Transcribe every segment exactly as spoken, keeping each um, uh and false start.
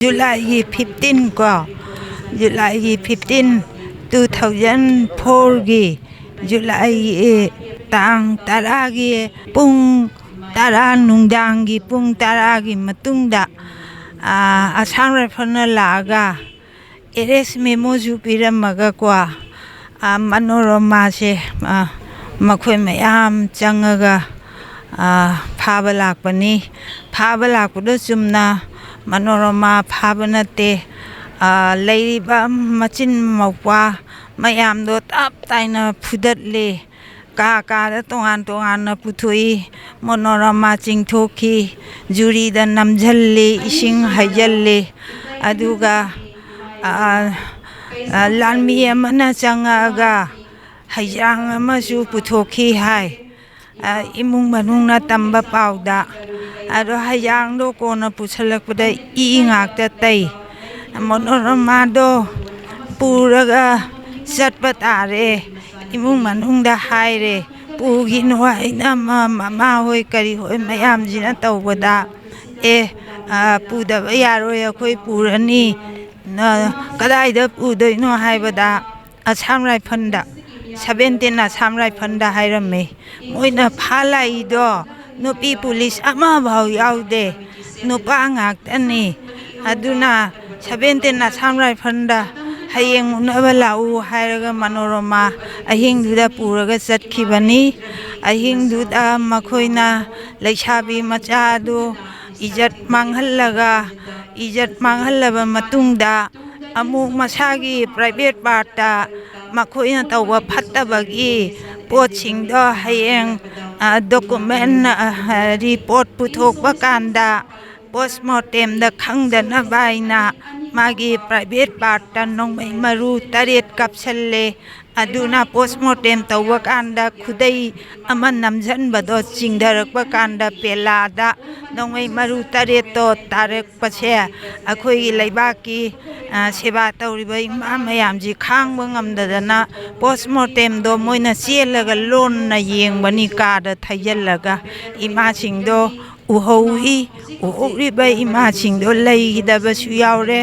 ꯖꯨꯂꯥꯏꯒꯤ ꯐꯤꯐꯇꯤꯟ ꯀꯣ, ꯖꯨꯂꯥꯏꯒꯤ ꯐꯤꯐꯇꯤꯟ, ꯇꯨ ꯊꯥꯎꯖꯟ ꯐꯣꯔꯒꯤ ꯖꯨꯂꯥꯏꯒꯤ ꯇꯥꯡ ꯇꯔꯥꯒꯤ ꯄꯨꯡ ꯇꯔꯥ, ꯅꯨꯡꯗꯥꯡꯒꯤ ꯄꯨꯡ ꯇꯔꯥꯒꯤ ꯃꯇꯨꯡꯗ, ꯑꯥ, ꯑꯁꯥꯝ ꯔꯥꯏꯐꯜꯅ ꯂꯥꯛꯑꯒ ꯑꯦꯔꯦꯁ ꯃꯦꯃꯣꯁꯨ ꯄꯤꯔꯝꯃꯒꯀꯣ, ꯑꯥ, ꯃꯅꯣꯔꯃꯥꯁꯦ, ꯑꯥ, ꯃꯈꯣꯏ ꯃꯌꯥꯝ ꯆꯪꯉꯒ, ꯑꯥ, ꯐꯥꯕ ꯂꯥꯛꯄꯅꯤ꯫ ꯐꯥꯕ ꯂꯥꯛꯄꯗꯣ ꯆꯨꯝꯅ ꯃꯅꯣꯔꯃꯥ ꯐꯥꯕ ꯅꯠꯇꯦ꯫ ꯑꯥ, ꯂꯩꯔꯤꯕ ꯃꯆꯤꯟ ꯃꯧꯄ꯭ꯋꯥ ꯃꯌꯥꯝꯗꯣ ꯇꯞ ꯇꯥꯏꯅ ꯐꯨꯗꯠꯂꯦ꯫ ꯀꯥ ꯀꯥꯗ ꯇꯣꯉꯥꯟ ꯇꯣꯉꯥꯟꯅ ꯄꯨꯊꯣꯛꯏ꯫ ꯃꯣꯅꯣꯔꯃꯥ ꯆꯤꯡꯊꯣꯛꯈꯤ, ꯖꯨꯔꯤꯗ ꯅꯝꯁꯤꯜꯂꯤ, ꯏꯁꯤꯡ ꯍꯩꯖꯤꯜꯂꯤ꯫ ꯑꯗꯨꯒ, ꯑ, ꯑ, ꯂꯥꯟꯃꯤ ꯑꯃꯅ ꯆꯪꯉꯛꯑꯒ ꯍꯩꯖꯥꯡ ꯑꯃꯁꯨ ꯄꯨꯊꯣꯛꯈꯤ ꯍꯥꯏ, ꯑ, ꯏꯃꯨꯡ ꯃꯅꯨꯡꯅ ꯇꯝꯕ ꯄꯥꯎꯗ꯫ ꯑꯗꯣ ꯍꯩꯖꯥꯡꯗꯣ ꯀꯣꯟꯅ ꯄꯨꯁꯜꯂꯛꯄꯗ ꯏ ꯉꯥꯛꯇ ꯇꯩ꯫ ꯃꯣꯅꯣꯔꯃꯥꯗꯣ ꯄꯨꯔꯒ ꯆꯠꯄ ꯇꯥꯔꯦ꯫ ꯏꯃꯨꯡ ꯃꯅꯨꯡꯗ ꯍꯥꯏꯔꯦ, "ꯄꯨꯈꯤꯅꯨ" ꯍꯥꯏꯅ, ꯃ-, ꯃꯃꯥ ꯍꯣꯏ ꯀꯔꯤ ꯍꯣꯏ ꯃꯌꯥꯝꯁꯤꯅ ꯇꯧꯕꯗ, "ꯑꯦ, ꯑ, ꯄꯨꯗꯕ ꯌꯥꯔꯣꯏ, ꯑꯩꯈꯣꯏ ꯄꯨꯔꯅꯤ꯫ ꯅ-, ꯀꯗꯥꯏꯗ ꯄꯨꯗꯣꯏꯅꯣ?" ꯍꯥꯏꯕꯗ, "ꯑꯁꯥꯝ ꯔꯥꯏꯐꯜꯗ, ꯁꯚꯦꯟꯇꯤꯟ ꯑꯁꯥꯝ ꯔꯥꯏꯐꯜꯗ" ꯍꯥꯏꯔꯝꯃꯦ꯫ ꯃꯣꯏꯅ ꯐꯥꯂꯛꯏꯗꯣ ꯅꯨꯄꯤ ꯄꯨꯂꯤꯁ ꯑꯃꯐꯥꯎ ꯌꯥꯎꯗꯦ, ꯅꯨꯄꯥ ꯉꯥꯛꯇꯅꯤ꯫ ꯑꯗꯨꯅ ꯁꯚꯦꯟꯇꯤꯟ ꯑꯁꯥꯝ ꯔꯥꯏꯐꯜꯗ ꯍꯌꯦꯡ ꯎꯅꯕ ꯂꯥꯛꯎ ꯍꯥꯏꯔꯒ ꯃꯅꯣꯔꯃꯥ ꯑꯍꯤꯡꯗꯨꯗ ꯄꯨꯔꯒ ꯆꯠꯈꯤꯕꯅꯤ꯫ ꯑꯍꯤꯡꯗꯨꯗ ꯃꯈꯣꯏꯅ ꯂꯩꯁꯥꯕꯤ ꯃꯆꯥ ꯑꯗꯨ ꯏꯖꯠ ꯃꯥꯡꯍꯜꯂꯒ, ꯏꯖꯠ ꯃꯥꯡꯍꯜꯂꯕ ꯃꯇꯨꯡꯗ, ꯑꯃꯨꯛ ꯃꯁꯥꯒꯤ ꯄ꯭ꯔꯥꯏꯚꯦꯠ ꯄꯥꯔꯠꯇ ꯃꯈꯣꯏꯅ ꯇꯧꯕ ꯐꯠꯇꯕꯒꯤ ꯄꯣꯠꯁꯤꯡꯗꯣ ꯍꯌꯦꯡ, ꯑ, ꯗꯣꯀꯨꯃꯦꯟ, ꯑ, ꯔꯤꯄꯣꯔꯠ ꯄꯨꯊꯣꯛꯄ ꯀꯥꯟꯗ, ꯄꯣꯁꯃꯣꯔꯇꯦꯝꯗ ꯈꯪꯗꯅꯕ ꯍꯥꯏꯅ ꯃꯥꯒꯤ ꯄ꯭ꯔꯥꯏꯚꯦꯠ ꯄꯥꯔꯠꯇ ꯅꯣꯡꯃꯩ ꯃꯔꯨ ꯇꯔꯦꯠ ꯀꯥꯞꯁꯜꯂꯦ꯫ ꯑꯗꯨꯅ ꯄꯣꯁꯃꯣꯔꯇꯦꯝ ꯇꯧꯕ ꯀꯥꯟꯗ ꯈꯨꯗꯩ ꯑꯃ ꯅꯝꯁꯤꯟꯕꯗꯣ ꯆꯤꯡꯊꯔꯛꯄ ꯀꯥꯟꯗ ꯄꯦꯂꯥꯗ ꯅꯣꯡꯃꯩ ꯃꯔꯨ ꯇꯔꯦꯠꯇꯣ ꯇꯥꯔꯛꯄꯁꯦ, ꯑꯩꯈꯣꯏꯒꯤ ꯂꯩꯕꯥꯛꯀꯤ, ꯑ, ꯁꯦꯕꯥ ꯇꯧꯔꯤꯕ ꯏꯃꯥ ꯃꯌꯥꯝꯁꯤ ꯈꯥꯡꯕ ꯉꯝꯗꯗꯅ ꯄꯣꯁꯃꯣꯔꯇꯦꯝꯗꯣ ꯃꯣꯏꯅ ꯆꯦꯜꯂꯒ ꯂꯣꯟꯅ ꯌꯦꯡꯕꯅꯤ, ꯀꯥꯗ ꯊꯩꯖꯤꯜꯂꯒ ꯏꯃꯥꯁꯤꯡꯗꯣ ꯎꯍꯧꯏ꯫ ꯎꯍꯧꯔꯤꯕ ꯏꯃꯥꯁꯤꯡꯗꯣ ꯂꯩꯈꯤꯗꯕꯁꯨ ꯌꯥꯎꯔꯦ,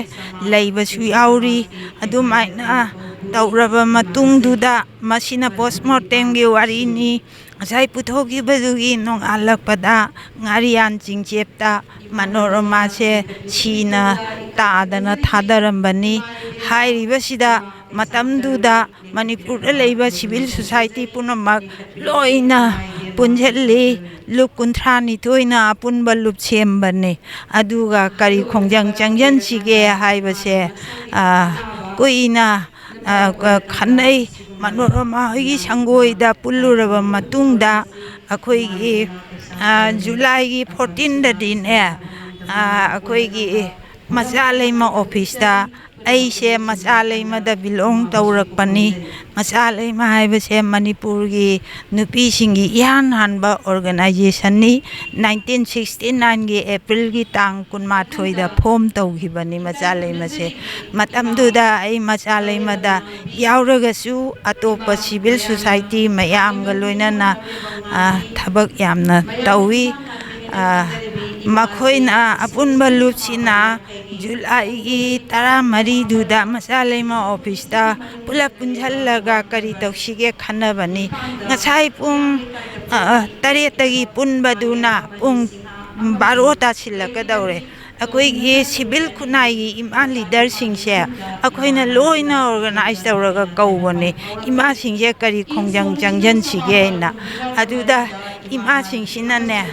ꯂꯩꯕꯁꯨ ꯌꯥꯎꯔꯤ꯫ ꯑꯗꯨꯃꯥꯏꯅ ꯇꯧꯔꯕ ꯃꯇꯨꯡꯗꯨꯗ, ꯃꯁꯤꯅ ꯄꯣꯁꯃꯣꯔꯇꯦꯝꯒꯤ ꯋꯥꯔꯤꯅꯤ꯫ ꯉꯁꯥꯏ ꯄꯨꯊꯣꯛꯈꯤꯕꯗꯨꯒꯤ ꯅꯣꯡꯉꯥꯜꯂꯛꯄꯗ ꯉꯥꯔꯤꯌꯥꯟ ꯆꯤꯡꯆꯦꯞꯇ ꯃꯅꯣꯔꯃꯥꯁꯦ ꯁꯤꯅ ꯇꯥꯗꯅ ꯊꯥꯗꯔꯝꯕꯅꯤ꯫ ꯍꯥꯏꯔꯤꯕꯁꯤꯗ ꯃꯇꯝꯗꯨꯗ ꯃꯅꯤꯄꯨꯔꯗ ꯂꯩꯕ ꯁꯤꯚꯤꯜ ꯁꯣꯁꯥꯏꯇꯤ ꯄꯨꯝꯅꯃꯛ ꯂꯣꯏꯅ ꯄꯨꯟꯁꯤꯜꯂꯤ꯫ ꯂꯨꯞ ꯀꯨꯟꯊ꯭ꯔꯥꯅꯤꯊꯣꯏꯅ ꯑꯄꯨꯟꯕ ꯂꯨꯞ ꯁꯦꯝꯕꯅꯤ꯫ ꯑꯗꯨꯒ ꯀꯔꯤ ꯈꯣꯡꯖꯪ ꯆꯪꯁꯤꯟꯁꯤꯒꯦ ꯍꯥꯏꯕꯁꯦ, ꯑ, ꯀꯨꯏꯅ, ꯑ, ꯈꯟꯅꯩ꯫ ꯃꯅꯣꯔꯃꯥ ꯍꯣꯏꯒꯤ ꯁꯪꯒꯣꯏꯗ ꯄꯨꯜꯂꯨꯔꯕ ꯃꯇꯨꯡꯗ, ꯑꯩꯈꯣꯏꯒꯤ, ꯑ, ꯖꯨꯂꯥꯏꯒꯤ ꯐꯣꯔꯇꯤꯟꯗꯗꯤꯅꯦ, ꯑ, ꯑꯩꯈꯣꯏꯒꯤ ꯃꯆꯥ ꯂꯩꯃ ꯑꯣꯐꯤꯁꯇ ꯑꯩꯁꯦ ꯃꯆꯥ ꯂꯩꯃꯗ ꯕꯤꯂꯣꯡ ꯇꯧꯔꯛꯄꯅꯤ꯫ ꯃꯆꯥ ꯂꯩꯃ ꯍꯥꯏꯕꯁꯦ ꯃꯅꯤꯄꯨꯔꯒꯤ ꯅꯨꯄꯤꯁꯤꯡꯒꯤ ꯏꯍꯥꯟ ꯍꯥꯟꯕ ꯑꯣꯔꯒꯅꯥꯏꯖꯦꯁꯟꯅꯤ꯫ ꯅꯥꯏꯟꯇꯤꯟ ꯁꯤꯛꯁꯇꯤ ꯅꯥꯏꯟꯒꯤ ꯑꯦꯄ꯭ꯔꯤꯜꯒꯤ ꯇꯥꯡ ꯀꯨꯟꯃꯥꯊꯣꯏꯗ ꯐꯣꯝ ꯇꯧꯈꯤꯕꯅꯤ ꯃꯆꯥ ꯂꯩꯃꯁꯦ꯫ ꯃꯇꯝꯗꯨꯗ ꯑꯩ ꯃꯆꯥ ꯂꯩꯃꯗ ꯌꯥꯎꯔꯒꯁꯨ ꯑꯇꯣꯞꯄ ꯁꯤꯚꯤꯜ ꯁꯣꯁꯥꯏꯇꯤ ꯃꯌꯥꯝꯒ ꯂꯣꯏꯅꯅ, ꯑ, ꯊꯕꯛ ꯌꯥꯝꯅ ꯇꯧꯏ꯫ ꯑ, ꯃꯈꯣꯏꯅ ꯑꯄꯨꯟꯕ ꯂꯨꯞꯁꯤꯅ ꯖꯨꯂꯥꯏꯒꯤ ꯇꯔꯥꯃꯔꯤꯗꯨꯗ ꯃꯆꯥ ꯂꯩꯃ ꯑꯣꯐꯤꯁꯇ ꯄꯨꯂꯞ ꯄꯨꯟꯁꯤꯜꯂꯒ ꯀꯔꯤ ꯇꯧꯁꯤꯒꯦ ꯈꯟꯅꯕꯅꯤ꯫ ꯉꯁꯥꯏ ꯄꯨꯡ, ꯑ, ꯇꯔꯦꯠꯇꯒꯤ ꯄꯨꯟꯕꯗꯨꯅ ꯄꯨꯡ ꯕꯥꯔꯣ ꯇꯥꯁꯤꯜꯂꯛꯀꯗꯧꯔꯦ꯫ ꯑꯩꯈꯣꯏꯒꯤ ꯁꯤꯚꯤꯜ ꯈꯨꯟꯅꯥꯏꯒꯤ ꯏꯃꯥ ꯂꯤꯗꯔꯁꯤꯡꯁꯦ ꯑꯩꯈꯣꯏꯅ ꯂꯣꯏꯅ ꯑꯣꯔꯒꯅꯥꯏꯖ ꯇꯧꯔꯒ ꯀꯧꯕꯅꯦ꯫ ꯏꯃꯥꯁꯤꯡꯁꯦ ꯀꯔꯤ ꯈꯣꯡꯖꯪ ꯆꯪꯁꯤꯟꯁꯤꯒꯦꯅ꯫ ꯑꯗꯨꯗ ꯏꯃꯥꯁꯤꯡꯁꯤꯅꯅꯦ,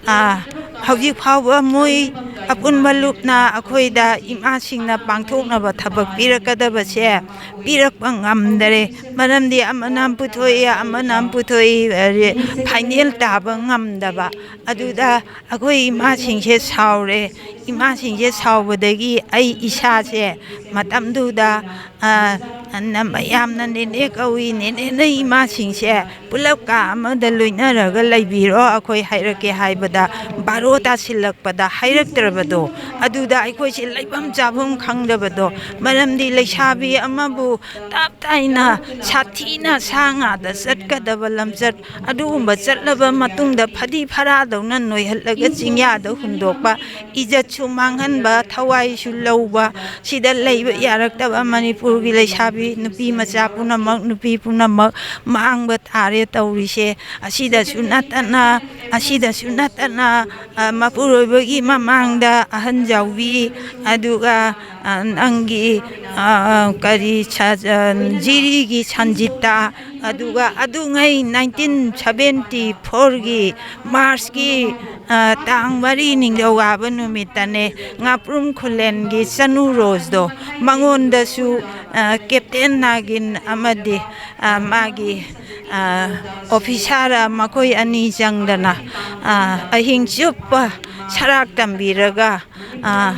ꯑ, ꯍꯧꯖꯤꯛ ꯐꯥꯎꯕ ꯃꯣꯏ ꯑꯄꯨꯟꯕ ꯂꯨꯞꯅ ꯑꯩꯈꯣꯏꯗ ꯏꯃꯥꯁꯤꯡꯅ ꯄꯥꯡꯊꯣꯛꯅꯕ ꯊꯕꯛ ꯄꯤꯔꯛꯀꯗꯕꯁꯦ ꯄꯤꯔꯛꯄ ꯉꯝꯗꯔꯦ꯫ ꯃꯔꯝꯗꯤ ꯑꯃꯅ ꯑꯃ ꯄꯨꯊꯣꯛꯏ, ꯑꯃꯅ ꯑꯃ ꯄꯨꯊꯣꯛꯏ, ꯑ, ꯐꯥꯏꯅꯦꯜ ꯇꯥꯕ ꯉꯝꯗꯕ꯫ ꯑꯗꯨꯗ ꯑꯩꯈꯣꯏ ꯏꯃꯥꯁꯤꯡꯁꯦ ꯁꯥꯎꯔꯦ꯫ ꯏꯃꯥꯁꯤꯡꯁꯦ ꯁꯥꯎꯕꯗꯒꯤ ꯑꯩ ꯏꯁꯥꯁꯦ ꯃꯇꯝꯗꯨꯗ, ꯑ, ꯅ-, ꯃꯌꯥꯝꯅ ꯅꯦꯅꯦ ꯀꯧꯏ, ꯅꯦꯅꯦꯅ ꯏꯃꯥꯁꯤꯡꯁꯦ ꯄꯨꯂꯞ ꯀꯥ ꯑꯃꯗ ꯂꯣꯏꯅꯔꯒ ꯂꯩꯕꯤꯔꯣ, ꯑꯩꯈꯣꯏ ꯍꯥꯏꯔꯛꯀꯦ ꯍꯥꯏꯕꯗ, ꯕꯥꯔꯣ ꯇꯥꯁꯤꯜꯂꯛꯄꯗ ꯍꯥꯏꯔꯛꯇ꯭ꯔꯕ ꯗꯣ, ꯑꯗꯨꯗ ꯑꯩꯈꯣꯏꯁꯦ ꯂꯩꯐꯝ ꯆꯥꯐꯝ ꯈꯪꯗꯕꯗꯣ, ꯃꯔꯝꯗꯤ ꯂꯩꯁꯥꯕꯤ ꯑꯃꯕꯨ ꯇꯞ ꯇꯥꯏꯅ ꯁꯥꯊꯤꯅ ꯁꯥ ꯉꯥꯗ ꯆꯠꯀꯗꯕ ꯂꯝꯆꯠ, ꯑꯗꯨꯒꯨꯝꯕ ꯆꯠꯂꯕ ꯃꯇꯨꯡꯗ ꯐꯗꯤ ꯐꯔꯥꯗꯧꯅ ꯅꯣꯏꯍꯜꯂꯒ ꯆꯤꯡꯌꯥꯗ ꯍꯨꯟꯗꯣꯛꯄ, ꯏꯖꯠꯁꯨ ꯃꯥꯡꯍꯟꯕ, ꯊꯋꯥꯏꯁꯨ ꯂꯧꯕ, ꯁꯤꯗ ꯂꯩꯕ ꯌꯥꯔꯛꯇꯕ ꯃꯅꯤꯄꯨꯔꯒꯤ ꯂꯩꯁꯥꯕꯤ ꯅꯨꯄꯤ ꯃꯆꯥ ꯄꯨꯝꯅꯃꯛ, ꯅꯨꯄꯤ ꯄꯨꯝꯅꯃꯛ ꯃꯥꯡꯕ ꯇꯥꯔꯦ ꯇꯧꯔꯤꯁꯦ꯫ ꯑꯁꯤꯗꯁꯨ ꯅꯠꯇꯅ, ꯑꯁꯤꯗꯁꯨ ꯅꯠꯇꯅ, ꯑ, ꯃꯄꯨꯔꯣꯏꯕꯒꯤ ꯃꯃꯥꯡꯗ ꯑꯍꯟ ꯖꯥꯎꯕꯤ, ꯑꯗꯨꯒ, ꯑ, ꯅꯪꯒꯤ, ꯑ, ꯀꯔꯤ, ꯁ-, ꯑ, ꯖꯤꯔꯤꯒꯤ ꯁꯟꯖꯤꯇꯥ, ꯑꯗꯨꯒ ꯑꯗꯨꯉꯩ ꯅꯥꯏꯟꯇꯤꯟ ꯁꯚꯦꯟꯇꯤ ꯐꯣꯔꯒꯤ ꯃꯥꯔꯁꯀꯤ, ꯑ, ꯇꯥꯡ ꯃꯔꯤ ꯅꯤꯡꯊꯧꯀꯥꯕ ꯅꯨꯃꯤꯠꯇꯅꯦ, ꯉꯥꯄ꯭ꯔꯨꯝ ꯈꯨꯂꯦꯟꯒꯤ ꯆꯅꯨ ꯔꯣꯖꯗꯣ, ꯃꯉꯣꯟꯗꯁꯨ, ꯑ, ꯀꯦꯞꯇꯦꯟ ꯅꯥꯒꯤꯟ ꯑꯃꯗꯤ, ꯑ, ꯃꯥꯒꯤ, ꯑ, ꯑꯣꯐꯤꯁꯥꯔ ꯃꯈꯣꯏ ꯑꯅꯤ ꯆꯪꯗꯅ, ꯑ, ꯑꯍꯤꯡ ꯆꯨꯞꯄ ꯁꯔꯥꯛ ꯇꯝꯕꯤꯔꯒ, ꯑ,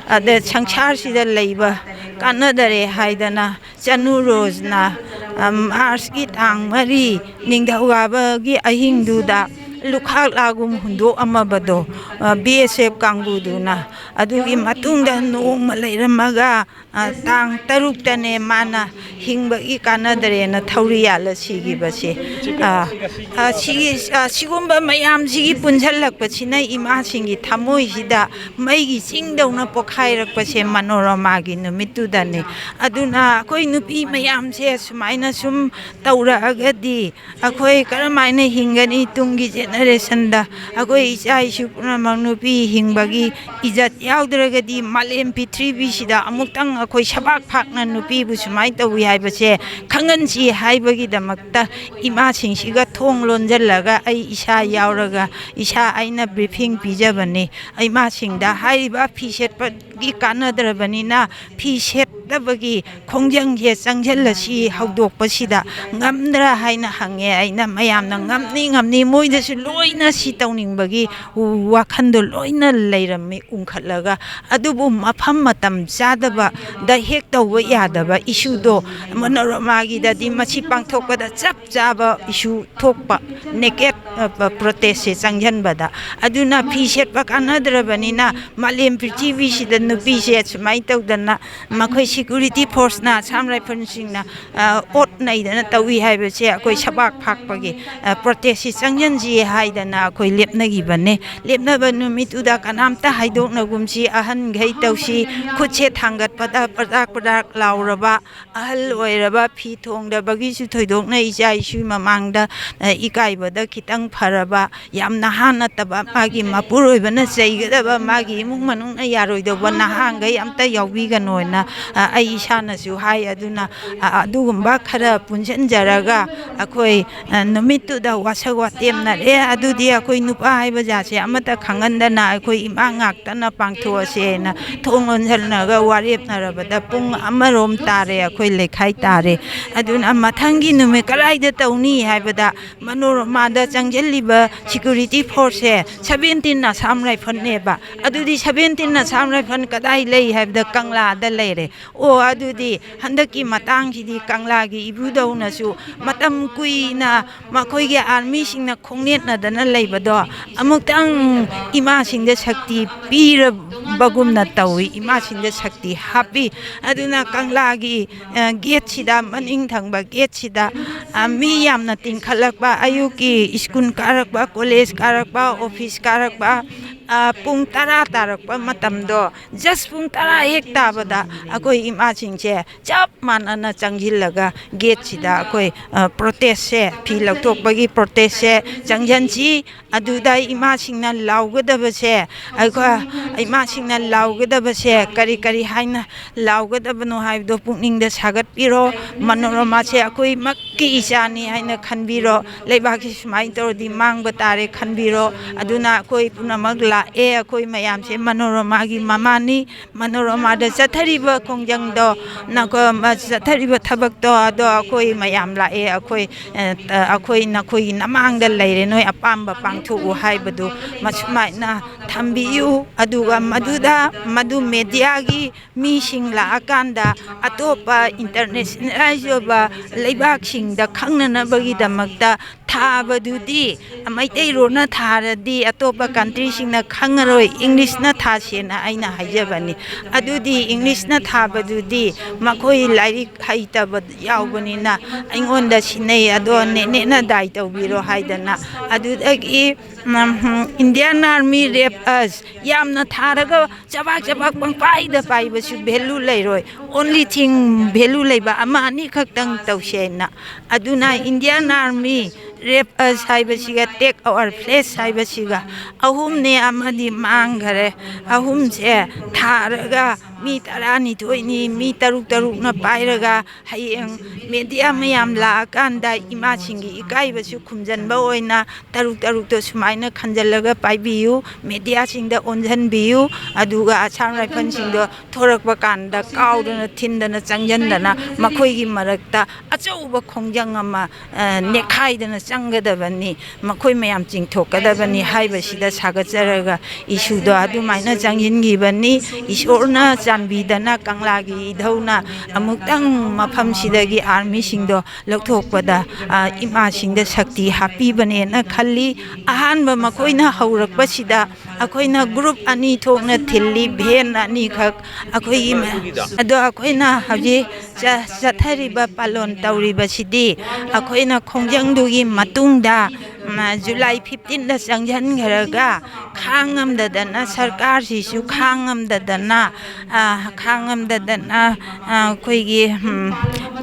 ꯑꯗ ꯁꯪꯁꯥꯔꯁꯤꯗ ꯂꯩꯕ ꯀꯥꯟꯅꯗꯔꯦ ꯍꯥꯏꯗꯅ ꯆꯅꯨ ꯔꯣꯖꯅ, ꯑ, ꯃꯥꯔꯁꯀꯤ ꯇꯥꯡ ꯃꯔꯤ ꯅꯤꯡꯊꯧꯀꯥꯕꯒꯤ ꯑꯍꯤꯡꯗꯨꯗ ꯂꯨꯈꯥꯛ ꯂꯥꯒꯨꯝ ꯍꯨꯟꯗꯣꯛꯑꯝꯃꯕꯗꯣ, ꯑ, ꯕꯤ ꯑꯦꯁ ꯑꯦꯐ ꯀꯥꯡꯕꯨꯗꯨꯅ꯫ ꯑꯗꯨꯒꯤ ꯃꯇꯨꯡꯗ ꯅꯣꯡꯃ ꯂꯩꯔꯝꯃꯒ, ꯑ, ꯇꯥꯡ ꯇꯔꯨꯛꯇꯅꯦ ꯃꯥꯅ ꯍꯤꯡꯕꯒꯤ ꯀꯥꯟꯅꯗ꯭ꯔꯦꯅ ꯊꯧꯔꯤ ꯌꯥꯜꯂ ꯁꯤꯈꯤꯕꯁꯦ꯫ ꯑ, ꯑ, ꯁꯤꯒꯤ, ꯑ, ꯁꯤꯒꯨꯝꯕ ꯃꯌꯥꯝꯁꯤꯒꯤ ꯄꯨꯟꯁꯤꯜꯂꯛꯄꯁꯤꯅ ꯏꯃꯥꯁꯤꯡꯒꯤ ꯊꯃꯣꯏꯁꯤꯗ ꯃꯩꯒꯤ ꯆꯤꯡꯗꯧꯅ ꯄꯣꯛꯈꯥꯏꯔꯛꯄꯁꯦ ꯃꯅꯣꯔꯃꯥꯒꯤ ꯅꯨꯃꯤꯠꯇꯨꯗꯅꯤ꯫ ꯑꯗꯨꯅ ꯑꯩꯈꯣꯏ ꯅꯨꯄꯤ ꯃꯌꯥꯝꯁꯦ ꯁꯨꯃꯥꯏꯅ ꯁꯨꯝ ꯇꯧꯔꯛꯑꯒꯗꯤ ꯑꯩꯈꯣꯏ ꯀꯔꯝꯍꯥꯏꯅ ꯍꯤꯡꯒꯅꯤ? ꯇꯨꯡꯒꯤ ꯖꯦꯅꯦꯔꯦꯁꯟꯗ ꯑꯩꯈꯣꯏ ꯏꯆꯥ ꯏꯁꯨ ꯄꯨꯝꯅꯃꯛ ꯅꯨꯄꯤ ꯍꯤꯡꯕꯒꯤ ꯏꯖꯠ ꯌꯥꯎꯗ꯭ꯔꯒꯗꯤ ꯃꯥꯂꯦꯝ ꯄ꯭ꯔꯤꯊꯤꯕꯤꯁꯤꯗ ꯑꯃꯨꯛꯇꯪ ꯑꯩꯈꯣꯏ ꯁꯕꯥꯛ ꯐꯥꯛꯅ ꯅꯨꯄꯤꯕꯨ ꯁꯨꯃꯥꯏꯅ ꯇꯧꯏ ꯍꯥꯏꯕꯁꯦ ꯈꯪꯍꯟꯁꯤ ꯍꯥꯏꯕꯒꯤꯗꯃꯛꯇ ꯏꯃꯥꯁꯤꯡꯁꯤꯒ ꯊꯣꯡ ꯂꯣꯟꯁꯤꯜꯂꯒ ꯑꯩ ꯏꯁꯥ ꯌꯥꯎꯔꯒ ꯏꯁꯥ ꯑꯩꯅ ꯕ꯭ꯔꯤꯐꯤꯡ ꯄꯤꯖꯕꯅꯤ ꯏꯃꯥꯁꯤꯡꯗ꯫ ꯍꯥꯏꯔꯤꯕ ꯐꯤ ꯁꯦꯠꯄꯒꯤ ꯀꯥꯟꯅꯗ꯭ꯔꯕꯅꯤꯅ ꯐꯤ ꯁꯦꯠ ꯇꯕꯒꯤ ꯈꯣꯡꯖꯪꯁꯦ ꯆꯪꯁꯤꯜꯂꯁꯤ ꯍꯧꯗꯣꯛꯄꯁꯤꯗ ꯉꯝꯗ꯭ꯔꯥ ꯍꯥꯏꯅ ꯍꯪꯉꯦ꯫ ꯑꯩꯅ ꯃꯌꯥꯝꯅ ꯉꯝꯅꯤ, ꯉꯝꯅꯤ, ꯃꯣꯏꯗꯁꯨ ꯂꯣꯏꯅ ꯁꯤ ꯇꯧꯅꯤꯡꯕꯒꯤ ꯋꯥꯈꯟꯗꯣ ꯂꯣꯏꯅ ꯂꯩꯔꯝꯃꯤ ꯎꯪꯈꯠꯂꯒ꯫ ꯑꯗꯨꯕꯨ ꯃꯐꯝ ꯃꯇꯝ ꯆꯥꯗꯕꯗ ꯍꯦꯛ ꯇꯧꯕ ꯌꯥꯗꯕ ꯏꯁꯨꯗꯣ ꯃꯅꯣꯔꯃꯥꯒꯤꯗꯗꯤ ꯃꯁꯤ ꯄꯥꯡꯊꯣꯛꯄꯗ ꯆꯞ ꯆꯥꯕ ꯏꯁꯨ ꯊꯣꯛꯄ, ꯅꯦꯀꯦꯠ ꯄ꯭ꯔꯣꯇꯦꯁꯁꯦ ꯆꯪꯁꯤꯟꯕꯗ꯫ ꯑꯗꯨꯅ ꯐꯤ ꯁꯦꯠꯄ ꯀꯥꯟꯅꯗ꯭ꯔꯕꯅꯤꯅ ꯃꯥꯂꯦꯝ ꯄ꯭ꯔꯤꯊꯤꯕꯤꯁꯤꯗ ꯅꯨꯄꯤꯁꯦ ꯁꯨꯃꯥꯏꯅ ꯇꯧꯗꯅ ꯃꯈꯣꯏ ꯁꯦꯀ꯭ꯌꯨꯔꯤꯇꯤ ꯐꯣꯔꯁꯅ, ꯑꯁꯥꯝ ꯔꯥꯏꯐꯜꯁꯤꯡꯅ, ꯑ, ꯑꯣꯠ ꯅꯩꯗꯅ ꯇꯧꯏ ꯍꯥꯏꯕꯁꯦ ꯑꯩꯈꯣꯏ ꯁꯕꯥꯛ ꯐꯥꯛꯄꯒꯤ, ꯑ, ꯄ꯭ꯔꯣꯇꯦꯁꯁꯤ ꯆꯪꯁꯤꯟꯁꯤ ꯍꯥꯏꯗꯅ ꯑꯩꯈꯣꯏ ꯂꯦꯞꯅꯈꯤꯕꯅꯦ꯫ ꯂꯦꯞꯅꯕ ꯅꯨꯃꯤꯠꯇꯨꯗ ꯀꯅꯥꯝꯇ ꯍꯥꯏꯗꯣꯛꯅꯒꯨꯝꯁꯤ, ꯑꯍꯟꯈꯩ ꯇꯧꯁꯤ, ꯈꯨꯠꯁꯦ ꯊꯥꯡꯒꯠꯄꯗ ꯄ꯭ꯔꯗꯥꯛ ꯄ꯭ꯔꯗꯥꯛ ꯂꯥꯎꯔꯕ, ꯑꯍꯜ ꯑꯣꯏꯔꯕ, ꯐꯤ ꯊꯣꯡꯗꯕꯒꯤꯁꯨ ꯊꯣꯏꯗꯣꯛꯅ ꯏꯆꯥ ꯏꯁꯨꯒꯤ ꯃꯃꯥꯡꯗ, ꯑ, ꯏꯀꯥꯏꯕꯗ ꯈꯤꯇꯪ ꯐꯔꯕ, ꯌꯥꯝ ꯅꯍꯥ ꯅꯠꯇꯕ, ꯃꯥꯒꯤ ꯃꯄꯨꯔꯣꯏꯕꯅ ꯆꯩꯒꯗꯕ, ꯃꯥꯒꯤ ꯏꯃꯨꯡ ꯃꯅꯨꯡꯅ ꯌꯥꯔꯣꯏꯗꯧꯕ ꯅꯍꯥꯡꯈꯩ ꯑꯝꯇ ꯌꯥꯎꯕꯤꯒꯅꯣꯅ, ꯑ, ꯑꯩ ꯏꯁꯥꯅꯁꯨ ꯍꯥꯏ꯫ ꯑꯗꯨꯅ, ꯑ, ꯑꯗꯨꯒꯨꯝꯕ ꯈꯔ ꯄꯨꯟꯁꯤꯟꯖꯔꯒ ꯑꯩꯈꯣꯏ, ꯑ, ꯅꯨꯃꯤꯠꯇꯨꯗ ꯋꯥꯁꯛ ꯋꯥꯇꯦꯝꯅꯔꯦ꯫ ꯑꯗꯨꯗꯤ ꯑꯩꯈꯣꯏ ꯅꯨꯄꯥ ꯍꯥꯏꯕ ꯖꯥꯠꯁꯦ ꯑꯃꯠꯇ ꯈꯪꯍꯟꯗꯅ ꯑꯩꯈꯣꯏ ꯏꯃꯥ ꯉꯥꯛꯇꯅ ꯄꯥꯡꯊꯣꯛꯑꯁꯦꯅ ꯊꯣꯡ ꯂꯣꯟꯁꯤꯜꯂꯒ ꯋꯥꯔꯦꯞꯅꯔꯕꯗ ꯄꯨꯡ ꯑꯃꯔꯣꯝ ꯇꯥꯔꯦ, ꯑꯩꯈꯣꯏ ꯂꯩꯈꯥꯏ ꯇꯥꯔꯦ꯫ ꯑꯗꯨꯅ ꯃꯊꯪꯒꯤ ꯅꯨꯃꯤꯠ ꯀꯗꯥꯏꯗ ꯇꯧꯅꯤ ꯍꯥꯏꯕꯗ, ꯃꯅꯣꯔꯃꯥꯗ ꯆꯪꯁꯤꯜꯂꯤꯕ ꯁꯦꯀ꯭ꯌꯨꯔꯤꯇꯤ ꯐꯣꯔꯁꯁꯦ ꯁꯚꯦꯟꯇꯤꯟ ꯑꯁꯥꯝ ꯔꯥꯏꯐꯜꯅꯦꯕ꯫ ꯑꯗꯨꯗꯤ ꯁꯚꯦꯟꯇꯤꯟ ꯑꯁꯥꯝ ꯔꯥꯏꯐꯜ ꯀꯗꯥꯏ ꯂꯩ ꯍꯥꯏꯕꯗ ꯀꯪꯂꯥꯗ ꯂꯩꯔꯦ꯫ ꯑꯣ, ꯑꯗꯨꯗꯤ ꯍꯟꯗꯛꯀꯤ ꯃꯇꯥꯡꯁꯤꯗꯤ ꯀꯪꯂꯥꯒꯤ ꯏꯕꯨꯙꯧꯅꯁꯨ ꯃꯇꯝ ꯀꯨꯏꯅ ꯃꯈꯣꯏꯒꯤ ꯑꯥꯔꯃꯤꯁꯤꯡꯅ ꯈꯣꯡꯅꯦꯠꯅꯗꯅ ꯂꯩꯕꯗꯣ ꯑꯃꯨꯛꯇꯪ ꯏꯃꯥꯁꯤꯡꯗ ꯁꯛꯇꯤ ꯄꯤꯔꯕꯒꯨꯝꯅ ꯇꯧꯏ, ꯏꯃꯥꯁꯤꯡꯗ ꯁꯛꯇꯤ ꯍꯥꯞꯄꯤ꯫ ꯑꯗꯨꯅ ꯀꯪꯂꯥꯒꯤ, ꯑ, ꯒꯦꯠꯁꯤꯗ, ꯃꯅꯤꯡ ꯊꯪꯕ ꯒꯦꯠꯁꯤꯗ, ꯑ, ꯃꯤ ꯌꯥꯝꯅ ꯇꯤꯡꯈꯠꯂꯛꯄ, ꯑꯌꯨꯛꯀꯤ ꯁ꯭ꯀꯨꯜ ꯀꯥꯔꯛꯄ, ꯀꯣꯂꯦꯖ ꯀꯥꯔꯛꯄ, ꯑꯣꯐꯤꯁ ꯀꯥꯔꯛꯄ, ꯑ, ꯄꯨꯡ ꯇꯔꯥ ꯇꯥꯔꯛꯄ ꯃꯇꯝꯗꯣ, ꯖꯁ ꯄꯨꯡ ꯇꯔꯥ ꯍꯦꯛ ꯇꯥꯕꯗ ꯑꯩꯈꯣꯏ ꯏꯃꯥꯁꯤꯡꯁꯦ ꯆꯞ ꯃꯥꯟꯅꯅ ꯆꯪꯁꯤꯜꯂꯒ ꯒꯦꯠꯁꯤꯗ ꯑꯩꯈꯣꯏ, ꯑ, ꯄ꯭ꯔꯣꯇꯦꯁꯁꯦ, ꯐꯤ ꯂꯧꯊꯣꯛꯄꯒꯤ ꯄ꯭ꯔꯣꯇꯦꯁꯁꯦ ꯆꯪꯁꯤꯟꯁꯤ꯫ ꯑꯗꯨꯗ ꯏꯃꯥꯁꯤꯡꯅ ꯂꯥꯎꯒꯗꯕꯁꯦ, ꯑꯩꯈꯣꯏ ꯏꯃꯥꯁꯤꯡꯅ ꯂꯥꯎꯒꯗꯕꯁꯦ ꯀꯔꯤ ꯀꯔꯤ ꯍꯥꯏꯅ ꯂꯥꯎꯒꯗꯕꯅꯣ ꯍꯥꯏꯕꯗꯣ ꯄꯨꯛꯅꯤꯡꯗ ꯁꯥꯒꯠꯄꯤꯔꯣ꯫ ꯃꯅꯣꯔꯃꯥꯁꯦ ꯑꯩꯈꯣꯏꯃꯛꯀꯤ ꯏꯆꯥꯅꯤ ꯍꯥꯏꯅ ꯈꯟꯕꯤꯔꯣ꯫ ꯂꯩꯕꯥꯛꯁꯤ ꯁꯨꯃꯥꯏꯅ ꯇꯧꯔꯗꯤ ꯃꯥꯡꯕ ꯇꯥꯔꯦ ꯈꯟꯕꯤꯔꯣ꯫ ꯑꯗꯨꯅ ꯑꯩꯈꯣꯏ ꯄꯨꯝꯅꯃꯛ ꯂꯥ-, ꯑꯦ, ꯑꯩꯈꯣꯏ ꯃꯌꯥꯝꯁꯦ ꯃꯅꯣꯔꯃꯥꯒꯤ ꯃꯃꯥꯅꯤ, ꯃꯅꯣꯔꯃꯥꯗ ꯆꯠꯊꯔꯤꯕ ꯈꯣꯡꯖꯪꯗꯣ, ꯅꯈꯣ-, ꯃ-, ꯆꯠꯊꯔꯤꯕ ꯊꯕꯛꯇꯣ, ꯑꯗꯣ ꯑꯩꯈꯣꯏ ꯃꯌꯥꯝ ꯂꯥꯛꯑꯦ, ꯑꯩꯈꯣꯏ, ꯑ, ꯑꯩꯈꯣꯏ ꯅꯈꯣꯏꯒꯤ ꯅꯃꯥꯡꯗ ꯂꯩꯔꯦ, ꯅꯣꯏ ꯑꯄꯥꯝꯕ ꯄꯥꯡꯊꯣꯛꯎ ꯍꯥꯏꯕꯗꯨ ꯃꯁꯨꯃꯥꯏꯅ ꯊꯝꯕꯤꯌꯨ꯫ ꯑꯗꯨꯒ ꯃꯗꯨꯗ, ꯃꯗꯨ ꯃꯦꯗꯤꯌꯥꯒꯤ ꯃꯤꯁꯤꯡ ꯂꯥꯛꯑꯀꯥꯟꯗ ꯑꯇꯣꯞꯄ ꯏꯟꯇꯔꯅꯦꯁꯅꯦꯂꯥꯏꯖ ꯑꯣꯏꯕ ꯂꯩꯕꯥꯛꯁꯤꯡꯗ ꯈꯪꯅꯅꯕꯒꯤꯗꯃꯛꯇ ꯊꯥꯕꯗꯨꯗꯤ, ꯃꯩꯇꯩꯂꯣꯟꯅ ꯊꯥꯔꯗꯤ ꯑꯇꯣꯞꯄ ꯀꯟꯇ꯭ꯔꯤꯁꯤꯡꯅ ꯈꯪꯉꯔꯣꯏ, ꯏꯪꯂꯤꯁꯅ ꯊꯥꯁꯦꯅ ꯑꯩꯅ ꯍꯥꯏꯖꯕꯅꯤ꯫ ꯑꯗꯨꯗꯤ ꯏꯪꯂꯤꯁꯅ ꯊꯥꯕꯗꯨꯗꯤ ꯃꯈꯣꯏ ꯂꯥꯏꯔꯤꯛ ꯍꯩꯇꯕ ꯌꯥꯎꯕꯅꯤꯅ ꯑꯩꯉꯣꯟꯗ ꯁꯤꯟꯅꯩ꯫ ꯑꯗꯣ ꯅꯦꯅꯦꯅ ꯗꯥꯏ ꯇꯧꯕꯤꯔꯣ ꯍꯥꯏꯗꯅ꯫ ꯑꯗꯨꯗꯒꯤ, ꯎꯝ, Indian Army rape us ꯌꯥꯝꯅ ꯊꯥꯔꯒ ꯆꯕꯥꯛ ꯆꯕꯥꯛ ꯄꯪꯄꯥꯏꯗ ꯄꯥꯏꯕꯁꯨ ꯚꯦꯂꯨ ꯂꯩꯔꯣꯏ꯫ Only thing ꯚꯦꯂꯨ ꯂꯩꯕ ꯑꯃ ꯑꯅꯤꯈꯛꯇꯪ ꯇꯧꯁꯦꯅ꯫ ꯑꯗꯨꯅ Indian Army rape us ꯍꯥꯏꯕꯁꯤꯒ take our place ꯍꯥꯏꯕꯁꯤꯒ ꯑꯍꯨꯝꯅꯦ ꯑꯃꯗꯤ ꯃꯥꯡꯈꯔꯦ꯫ ꯑꯍꯨꯝꯁꯦ ꯊꯥꯔꯒ ꯃꯤ ꯇꯔꯥꯅꯤꯊꯣꯏꯅꯤ, ꯃꯤ ꯇꯔꯨꯛ ꯇꯔꯨꯛꯅ ꯄꯥꯏꯔꯒ ꯍꯌꯦꯡ ꯃꯦꯗꯤꯌꯥ ꯃꯌꯥꯝ ꯂꯥꯛꯑꯀꯥꯟꯗ ꯏꯃꯥꯁꯤꯡꯒꯤ ꯏꯀꯥꯏꯕꯁꯨ ꯈꯨꯝꯖꯟꯕ ꯑꯣꯏꯅ ꯇꯔꯨꯛ ꯇꯔꯨꯛꯇꯣ ꯁꯨꯃꯥꯏꯅ ꯈꯟꯖꯜꯂꯒ ꯄꯥꯏꯕꯤꯌꯨ, ꯃꯦꯗꯤꯌꯥꯁꯤꯡꯗ ꯑꯣꯟꯁꯤꯟꯕꯤꯌꯨ꯫ ꯑꯗꯨꯒ ꯑꯁꯥꯝ ꯔꯥꯏꯐꯜꯁꯤꯡꯗꯣ ꯊꯣꯔꯛꯄ ꯀꯥꯟꯗ ꯀꯥꯎꯗꯅ ꯊꯤꯟꯗꯅ ꯆꯪꯁꯤꯟꯗꯅ ꯃꯈꯣꯏꯒꯤ ꯃꯔꯛꯇ ꯑꯆꯧꯕ ꯈꯣꯡꯖꯪ ꯑꯃ, ꯑ, ꯅꯦꯠꯈꯥꯏꯗꯅ ꯆꯪꯒꯗꯕꯅꯤ꯫ ꯃꯈꯣꯏ ꯃꯌꯥꯝ ꯆꯤꯡꯊꯣꯛꯀꯗꯕꯅꯤ ꯍꯥꯏꯕꯁꯤꯗ ꯁꯥꯒꯠꯆꯔꯒ ꯏꯁꯨꯗꯣ ꯑꯗꯨꯃꯥꯏꯅ ꯆꯪꯁꯤꯟꯈꯤꯕꯅꯤ꯫ ꯏꯁꯣꯔꯅ ꯆꯥꯟꯕꯤꯗꯅ ꯀꯪꯂꯥꯒꯤ ꯏꯙꯧꯅ ꯑꯃꯨꯛꯇꯪ ꯃꯐꯝꯁꯤꯗꯒꯤ ꯑꯥꯔꯃꯤꯁꯤꯡꯗꯣ ꯂꯧꯊꯣꯛꯄꯗ, ꯑ, ꯏꯃꯥꯁꯤꯡꯗ ꯁꯛꯇꯤ ꯍꯥꯞꯄꯤꯕꯅꯦꯅ ꯈꯜꯂꯤ꯫ ꯑꯍꯥꯟꯕ ꯃꯈꯣꯏꯅ ꯍꯧꯔꯛꯄꯁꯤꯗ ꯑꯩꯈꯣꯏꯅ ꯒ꯭ꯔꯨꯞ ꯑꯅꯤ ꯊꯣꯛꯅ ꯊꯤꯜꯂꯤ, ꯚꯦꯟ ꯑꯅꯤꯈꯛ꯫ ꯑꯩꯈꯣꯏꯒꯤ ꯃ-, ꯑꯗꯣ ꯑꯩꯈꯣꯏꯅ ꯍꯧꯖꯤꯛ ꯆ-, ꯆꯠꯊꯔꯤꯕ ꯄꯥꯂꯣꯟ ꯇꯧꯔꯤꯕꯁꯤꯗꯤ ꯑꯩꯈꯣꯏꯅ ꯈꯣꯡꯖꯪꯗꯨꯒꯤ ꯃꯇꯨꯡꯗ, ꯃ, ꯖꯨꯂꯥꯏ ꯐꯤꯐꯇꯤꯟꯗ ꯆꯪꯁꯤꯟꯈ꯭ꯔꯒ ꯈꯥꯡꯉꯝꯗꯗꯅ, ꯁꯔꯀꯥꯔꯁꯤꯁꯨ ꯈꯥꯡꯉꯝꯗꯗꯅ, ꯑ, ꯈꯥꯡꯉꯝꯗꯗꯅ, ꯑ, ꯑꯩꯈꯣꯏꯒꯤ, ꯎꯝ,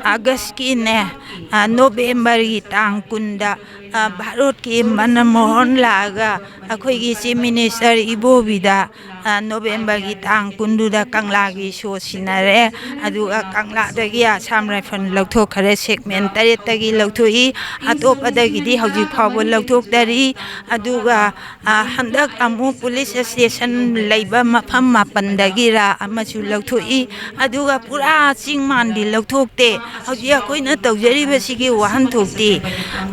ꯑꯥꯒꯁꯀꯤꯅꯦ, ꯑ, ꯅꯣꯕꯦꯝꯕꯔꯒꯤ ꯇꯥꯡ ꯀꯨꯟꯗ, ꯑ, ꯚꯥꯔꯠꯀꯤ ꯃꯅꯃꯣꯍꯟ ꯂꯥꯛꯑꯒ ꯑꯩꯈꯣꯏꯒꯤ ꯆꯤꯐ ꯃꯤꯅꯤꯁꯇꯔ ꯏꯕꯣꯕꯤꯗ ꯑ, ꯅꯣꯕꯦꯝꯕꯔꯒꯤ ꯇꯥꯡ ꯀꯨꯟꯗꯨꯗ ꯀꯪꯂꯥꯒꯤ ꯁꯣ ꯁꯤꯟꯅꯔꯦ꯫ ꯑꯗꯨꯒ ꯀꯪꯂꯥꯗꯒꯤ ꯑꯁꯥꯝ ꯔꯥꯏꯐꯜ ꯂꯧꯊꯣꯛꯈꯔꯦ, ꯁꯦꯒꯃꯦꯟ ꯇꯔꯦꯠꯇꯒꯤ ꯂꯧꯊꯣꯛꯏ꯫ ꯑꯇꯣꯞꯄꯗꯒꯤꯗꯤ ꯍꯧꯖꯤꯛ ꯐꯥꯎꯕ ꯂꯧꯊꯣꯛꯇꯔꯤ꯫ ꯑꯗꯨꯒ, ꯑ, ꯍꯟꯗꯛ ꯑꯃꯨꯛ ꯄꯨꯂꯤꯁ ꯁ꯭ꯇꯦꯁꯟ ꯂꯩꯕ ꯃꯐꯝ ꯃꯥꯄꯟꯗꯒꯤꯔ ꯑꯃꯁꯨ ꯂꯧꯊꯣꯛꯏ꯫ ꯑꯗꯨꯒ ꯄꯨꯔꯥ ꯆꯤꯡ ꯃꯥꯟꯗꯤ ꯂꯧꯊꯣꯛꯇꯦ꯫ ꯍꯧꯖꯤꯛ ꯑꯩꯈꯣꯏꯅ ꯇꯧꯖꯔꯤꯕꯁꯤꯒꯤ ꯋꯥꯍꯟꯊꯣꯛꯇꯤ,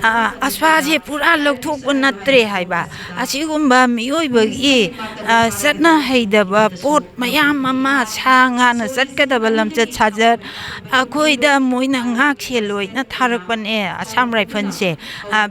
ꯑ, ꯑꯁ꯭ꯋꯥꯁꯦ ꯄꯨꯔꯥ ꯂꯧꯊꯣꯛꯄ ꯅꯠꯇ꯭ꯔꯦ ꯍꯥꯏꯕ꯫ ꯑꯁꯤꯒꯨꯝꯕ ꯃꯤꯑꯣꯏꯕꯒꯤ, ꯑ, ꯆꯠꯅ ꯍꯩꯗꯕ ꯄꯣꯠ ꯃꯌꯥꯝ ꯑꯃ, ꯁꯥ ꯉꯥꯅ ꯆꯠꯀꯗꯕ ꯂꯝꯆꯠ ꯁꯥꯖꯠ, ꯑꯩꯈꯣꯏꯗ ꯃꯣꯏꯅ ꯉꯥꯛ ꯁꯦꯜꯂꯣꯏꯅ ꯊꯥꯔꯛꯄꯅꯦ ꯑꯁꯥꯝ ꯔꯥꯏꯐꯜꯁꯦ꯫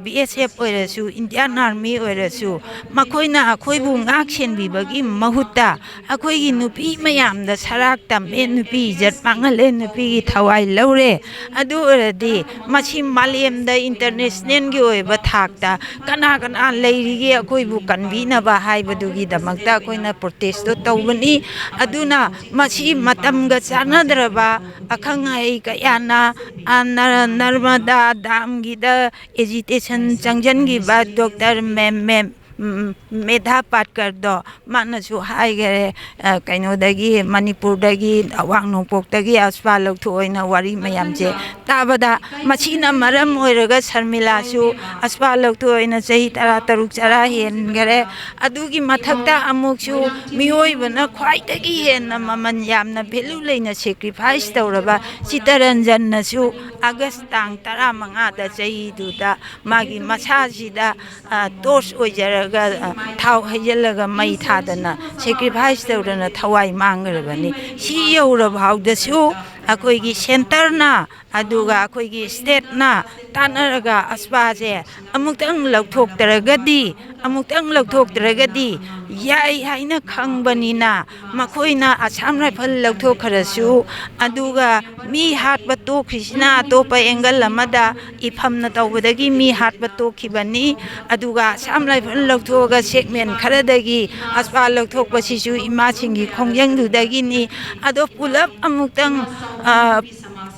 ꯕꯤ ꯑꯦꯁ ꯑꯦꯐ ꯑꯣꯏꯔꯁꯨ, ꯏꯟꯗꯤꯌꯥꯟ ꯑꯥꯔꯃꯤ ꯑꯣꯏꯔꯁꯨ, ꯃꯈꯣꯏꯅ ꯑꯩꯈꯣꯏꯕꯨ ꯉꯥꯛ ꯁꯦꯟꯕꯤꯕꯒꯤ ꯃꯍꯨꯠꯇ ꯑꯩꯈꯣꯏꯒꯤ ꯅꯨꯄꯤ ꯃꯌꯥꯝꯗ ꯁꯔꯥꯛ ꯇꯝꯃꯦ, ꯅꯨꯄꯤ ꯏꯖꯠ ꯃꯥꯡꯍꯜꯂꯦ, ꯅꯨꯄꯤꯒꯤ ꯊꯋꯥꯏ ꯂꯧꯔꯦ꯫ ꯑꯗꯨ ꯑꯣꯏꯔꯗꯤ ꯃꯁꯤ ꯃꯥꯂꯦꯝꯗ ꯏꯟꯇꯔꯅꯦꯁꯅꯦꯜꯒꯤ ꯑꯣꯏꯕ ꯊꯥꯛꯇ ꯀꯅꯥ ꯀꯅꯥ ꯂꯩꯔꯤꯒꯦ ꯑꯩꯈꯣꯏꯕꯨ ꯀꯟꯕꯤꯅꯕ ꯍꯥꯏꯕꯗꯨꯒꯤꯗꯃꯛꯇ ꯑꯩꯈꯣꯏꯅ ꯄ꯭ꯔꯣꯇꯦꯁꯇꯣ ꯇꯧꯕꯅꯤ꯫ ꯑꯗꯨꯅ ꯃꯁꯤ ꯃꯇꯝꯒ ꯆꯥꯟꯅꯗ꯭ꯔꯕ ꯑꯈꯪ ꯑꯍꯩ ꯀꯌꯥꯅ, ꯑ, ꯅ-, ꯅꯔꯃꯗꯥ ꯗꯥꯝꯒꯤꯗ ꯑꯦꯖꯤꯇꯦꯁꯟ ꯆꯪꯁꯤꯟꯈꯤꯕ ꯗꯣꯛꯇꯔ ꯃꯦꯝ, ꯃꯦꯝ, ꯎꯝ, ꯃꯦꯙꯥ ꯄꯥꯠꯀꯔꯗꯣ, ꯃꯥꯅꯁꯨ ꯍꯥꯏꯈꯔꯦ, ꯑ, ꯀꯩꯅꯣꯗꯒꯤ, ꯃꯅꯤꯄꯨꯔꯗꯒꯤ, ꯑꯋꯥꯡ ꯅꯣꯡꯄꯣꯛꯇꯒꯤ ꯑꯁꯄꯥ ꯂꯧꯊꯣꯛꯑꯣꯏꯅ ꯋꯥꯔꯤ ꯃꯌꯥꯝꯁꯦ ꯇꯥꯕꯗ, ꯃꯁꯤꯅ ꯃꯔꯝ ꯑꯣꯏꯔꯒ ꯁꯔꯃꯤꯂꯥꯁꯨ ꯑꯁꯄꯥ ꯂꯧꯊꯣꯛꯑꯣꯏꯅ ꯆꯍꯤ ꯇꯔꯥ ꯇꯔꯨꯛ ꯆꯔꯥ ꯍꯦꯟꯈꯔꯦ꯫ ꯑꯗꯨꯒꯤ ꯃꯊꯛꯇ ꯑꯃꯨꯛꯁꯨ ꯃꯤꯑꯣꯏꯕꯅ ꯈ꯭ꯋꯥꯏꯗꯒꯤ ꯍꯦꯟꯅ ꯃꯃꯜ ꯌꯥꯝꯅ ꯚꯦꯂꯨ ꯂꯩꯅ ꯁꯦꯀ꯭ꯔꯤꯐꯥꯏꯁ ꯇꯧꯔꯕ ꯆꯤꯇꯔꯟꯖꯟꯅꯁꯨ ꯑꯥꯒꯁ ꯇꯥꯡ ꯇꯔꯥꯃꯉꯥꯗ ꯆꯍꯤꯗꯨꯗ ꯃꯥꯒꯤ ꯃꯁꯥꯁꯤꯗ, ꯑ, ꯇꯣꯔꯆ ꯑꯣꯏꯖꯔꯒ, ꯑ, ꯊꯥꯎ ꯍꯩꯖꯤꯜꯂꯒ ꯃꯩ ꯊꯥꯗꯅ ꯁꯦꯀ꯭ꯔꯤꯐꯥꯏꯁ ꯇꯧꯗꯅ ꯊꯋꯥꯏ ꯃꯥꯡꯈ꯭ꯔꯕꯅꯤ꯫ ꯁꯤ ꯌꯧꯔ ꯐꯥꯎꯗꯁꯨ ꯑꯩꯈꯣꯏꯒꯤ ꯁꯦꯟꯇꯔꯅ, ꯑꯗꯨꯒ ꯑꯩꯈꯣꯏꯒꯤ ꯁ꯭ꯇꯦꯠꯅ ꯇꯥꯟꯅꯔꯒ ꯑꯁꯄꯥꯁꯦ ꯑꯃꯨꯛꯇꯪ ꯂꯧꯊꯣꯛꯇ꯭ꯔꯒꯗꯤ, ꯑꯃꯨꯛꯇꯪ ꯂꯧꯊꯣꯛꯇ꯭ꯔꯒꯗꯤ ꯌꯥꯏ ꯍꯥꯏꯅ ꯈꯪꯕꯅꯤꯅ, ꯃꯈꯣꯏꯅ ꯑꯁꯥꯝ ꯔꯥꯏꯐꯜ ꯂꯧꯊꯣꯛꯈ꯭ꯔꯁꯨ, ꯑꯗꯨꯒ ꯃꯤ ꯍꯥꯠꯄ ꯇꯣꯛꯈ꯭ꯔꯤꯁꯤꯅ ꯑꯇꯣꯞꯄ ꯑꯦꯡꯒꯜ ꯑꯃꯗ ꯏꯐꯝꯅ ꯇꯧꯕꯗꯒꯤ ꯃꯤ ꯍꯥꯠꯄ ꯇꯣꯛꯈꯤꯕꯅꯤ꯫ ꯑꯗꯨꯒ ꯑꯁꯥꯝ ꯔꯥꯏꯐꯜ ꯂꯧꯊꯣꯛꯑꯒ ꯁꯦꯒꯃꯦꯟ ꯈꯔꯗꯒꯤ ꯑꯁꯄꯥ ꯂꯧꯊꯣꯛꯄꯁꯤꯁꯨ ꯏꯃꯥꯁꯤꯡꯒꯤ ꯈꯣꯡꯖꯪꯗꯨꯗꯒꯤꯅꯤ꯫ ꯑꯗꯣ ꯄꯨꯂꯞ ꯑꯃꯨꯛꯇꯪ, ꯑ,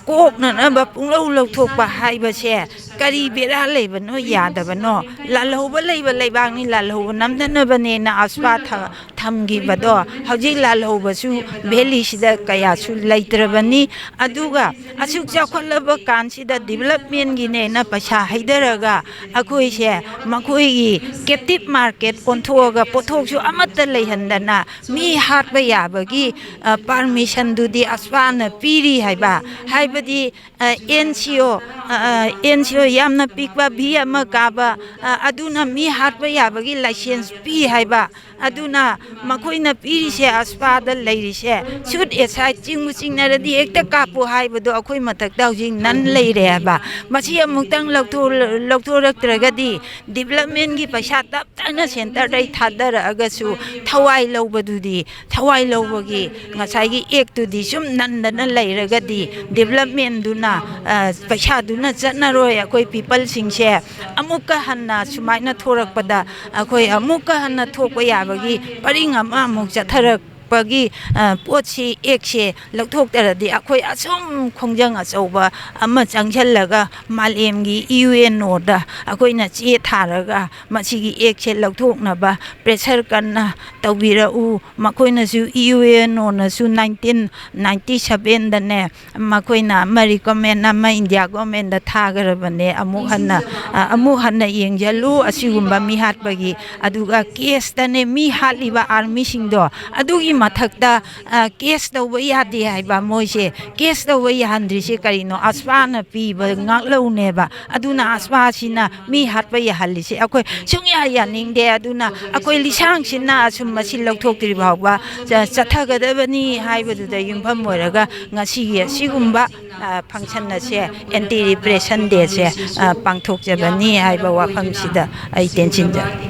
ꯀꯣꯛꯅꯅꯕ ꯄꯨꯡꯂꯧ ꯂꯧꯊꯣꯛꯄ ꯍꯥꯏꯕꯁꯦ ꯀꯔꯤ ꯕꯦꯔꯥ ꯂꯩꯕꯅꯣ, ꯌꯥꯗꯕꯅꯣ? ꯂꯥꯜꯍꯧꯕ ꯂꯩꯕ ꯂꯩꯕꯥꯛꯅꯤ, ꯂꯥꯜꯍꯧꯕ ꯅꯝꯗꯅꯕꯅꯦꯅ ꯑꯁꯄꯥ ꯊ-, ꯊꯝꯈꯤꯕꯗꯣ ꯍꯧꯖꯤꯛ ꯂꯥꯜꯍꯧꯕꯁꯨ ꯚꯦꯂꯤꯁꯤꯗ ꯀꯌꯥꯁꯨ ꯂꯩꯇ꯭ꯔꯕꯅꯤ꯫ ꯑꯗꯨꯒ ꯑꯁꯨꯛ ꯆꯥꯎꯈꯠꯂꯕ ꯀꯥꯟꯁꯤꯗ ꯗꯤꯕꯂꯞꯃꯦꯟꯒꯤꯅꯦꯅ ꯄꯩꯁꯥ ꯍꯩꯊꯔꯒ ꯑꯩꯈꯣꯏꯁꯦ ꯃꯈꯣꯏꯒꯤ ꯀꯦꯞꯇꯤꯞ ꯃꯥꯔꯀꯦꯠ ꯑꯣꯟꯊꯣꯛꯑꯒ ꯄꯣꯠꯊꯣꯛꯁꯨ ꯑꯃꯠꯇ ꯂꯩꯍꯟꯗꯅ ꯃꯤ ꯍꯥꯠꯄ ꯌꯥꯕꯒꯤ, ꯑ, ꯄꯥꯔꯃꯤꯁꯟꯗꯨꯗꯤ ꯑꯁꯄꯥꯅ ꯄꯤꯔꯤ ꯍꯥꯏꯕ, ꯍꯥꯏꯕꯗꯤ, ꯑ, ꯑꯦꯟ ꯁꯤ ꯑꯣ, ꯑ, ꯑ, ꯑꯦꯟ ꯁꯤ ꯑꯣ ꯌꯥꯝꯅ ꯄꯤꯛꯄ ꯚꯤ ꯑꯃ ꯀꯥꯕ, ꯑ, ꯑꯗꯨꯅ ꯃꯤ ꯍꯥꯠꯄ ꯌꯥꯕꯒꯤ ꯂꯥꯏꯁꯦꯟꯁ ꯄꯤ ꯍꯥꯏꯕ꯫ ꯑꯗꯨꯅ ꯃꯈꯣꯏꯅ ꯄꯤꯔꯤꯁꯦ, ꯑꯁꯄꯥꯗ ꯂꯩꯔꯤꯁꯦ, ꯁꯨꯠ ꯑꯦꯁꯥꯏꯠ ꯆꯤꯡꯕꯨ ꯆꯤꯡꯅꯔꯗꯤ ꯍꯦꯛꯇ ꯀꯥꯞꯄꯨ ꯍꯥꯏꯕꯗꯣ ꯑꯩꯈꯣꯏ ꯃꯊꯛꯇ ꯍꯧꯖꯤꯛ ꯅꯟ ꯂꯩꯔꯦ ꯍꯥꯏꯕ꯫ ꯃꯁꯤ ꯑꯃꯨꯛꯇꯪ ꯂꯧꯊꯣꯛ-, ꯂꯧꯊꯣꯔꯛꯇ꯭ꯔꯒꯗꯤ ꯗꯤꯕꯂꯞꯃꯦꯟꯒꯤ ꯄꯩꯁꯥ ꯇꯞ ꯇꯥꯅ ꯁꯦꯟꯇꯔꯗꯩ ꯊꯥꯗꯔꯛꯑꯒꯁꯨ ꯊꯋꯥꯏ ꯂꯧꯕꯗꯨꯗꯤ, ꯊꯋꯥꯏ ꯂꯧꯕꯒꯤ ꯉꯁꯥꯏꯒꯤ ꯑꯦꯛꯇꯨꯗꯤ ꯁꯨꯝ ꯅꯟꯗꯅ ꯂꯩꯔꯒꯗꯤ ꯗꯤꯕꯂꯞꯃꯦꯟꯗꯨꯅ, ꯑ, ꯄꯩꯁꯥꯗꯨꯅ ꯆꯠꯅꯔꯣꯏ꯫ ꯑꯩꯈꯣꯏ ꯄꯤꯄꯜꯁꯤꯡꯁꯦ ꯑꯃꯨꯛꯀ ꯍꯟꯅ ꯁꯨꯃꯥꯏꯅ ꯊꯣꯔꯛꯄꯗ ꯑꯩꯈꯣꯏ ꯑꯃꯨꯛꯀ ꯍꯟꯅ ꯊꯣꯛꯄ ꯌꯥꯕꯒꯤ ꯄꯔꯤꯡ ꯑꯃ ꯑꯃꯨꯛ ꯆꯠꯊꯔꯛꯄꯒꯤ, ꯑ, ꯄꯣꯠꯁꯤ, ꯑꯦꯛꯁꯦ ꯂꯧꯊꯣꯛꯇ꯭ꯔꯗꯤ ꯑꯩꯈꯣꯏ ꯑꯁꯨꯝ ꯈꯣꯡꯖꯪ ꯑꯆꯧꯕ ꯑꯃ ꯆꯪꯁꯤꯜꯂꯒ ꯃꯥꯂꯦꯝꯒꯤ ꯌꯨ ꯑꯦꯟ ꯑꯣꯗ ꯑꯩꯈꯣꯏꯅ ꯆꯦ ꯊꯥꯔꯒ ꯃꯁꯤꯒꯤ ꯑꯦꯛꯁꯦ ꯂꯧꯊꯣꯛꯅꯕ ꯄ꯭ꯔꯦꯁꯔ ꯀꯟꯅ ꯇꯧꯕꯤꯔꯛꯎ꯫ ꯃꯈꯣꯏꯅꯁꯨ, ꯌꯨ ꯑꯦꯟ ꯑꯣꯅꯁꯨ ꯅꯥꯏꯟꯇꯤꯟ ꯅꯥꯏꯟꯇꯤ ꯁꯚꯦꯟꯗꯅꯦ, ꯃꯈꯣꯏꯅ ꯑꯃ ꯔꯤꯀꯃꯦꯟ ꯑꯃ ꯏꯟꯗꯤꯌꯥ ꯒꯣꯔꯃꯦꯟꯗ ꯊꯥꯈ꯭ꯔꯕꯅꯦ꯫ ꯑꯃꯨꯛ ꯍꯟꯅ, ꯑ, ꯑꯃꯨꯛ ꯍꯟꯅ ꯌꯦꯡꯁꯤꯜꯂꯨ ꯑꯁꯤꯒꯨꯝꯕ ꯃꯤ ꯍꯥꯠꯄꯒꯤ꯫ ꯑꯗꯨꯒ ꯀꯦꯁꯇꯅꯦ, ꯃꯤ ꯍꯥꯠꯂꯤꯕ ꯑꯥꯔꯃꯤꯁꯤꯡꯗꯣ ꯑꯗꯨꯒꯤ ꯃꯊꯛꯇ, ꯑ, ꯀꯦꯁ ꯇꯧꯕ ꯌꯥꯗꯦ ꯍꯥꯏꯕ꯫ ꯃꯣꯏꯁꯦ ꯀꯦꯁ ꯇꯧꯕ ꯌꯥꯍꯟꯗ꯭ꯔꯤꯁꯦ ꯀꯔꯤꯅꯣ? ꯑꯁꯄꯥꯅ ꯄꯤꯕ ꯉꯥꯛꯂꯧꯅꯦꯕ꯫ ꯑꯗꯨꯅ ꯑꯁꯄꯥꯁꯤꯅ ꯃꯤ ꯍꯥꯠꯄ ꯌꯥꯍꯜꯂꯤꯁꯦ ꯑꯩꯈꯣꯏ ꯁꯨꯡꯌꯥ ꯌꯥꯅꯤꯡꯗꯦ꯫ ꯑꯗꯨꯅ ꯑꯩꯈꯣꯏ ꯂꯤꯁꯥꯡꯁꯤꯟꯅ ꯑꯁꯨꯝ ꯃꯁꯤ ꯂꯧꯊꯣꯛꯇ꯭ꯔꯤ ꯐꯥꯎꯕ ꯆ-, ꯆꯠꯊꯒꯗꯕꯅꯤ ꯍꯥꯏꯕꯗꯨꯗ ꯌꯨꯝꯐꯝ ꯑꯣꯏꯔꯒ ꯉꯁꯤꯒꯤ ꯑꯁꯤꯒꯨꯝꯕ, ꯑ, ꯐꯪꯁꯟ ꯑꯁꯦ, ꯑꯦꯟꯇꯤ ꯔꯤꯄ꯭ꯔꯦꯁꯟ ꯗꯦꯁꯦ, ꯑ, ꯄꯥꯡꯊꯣꯛꯆꯕꯅꯤ ꯍꯥꯏꯕ ꯋꯥꯐꯝꯁꯤꯗ ꯑꯩ ꯇꯦꯟꯁꯤꯟꯖꯔꯦ꯫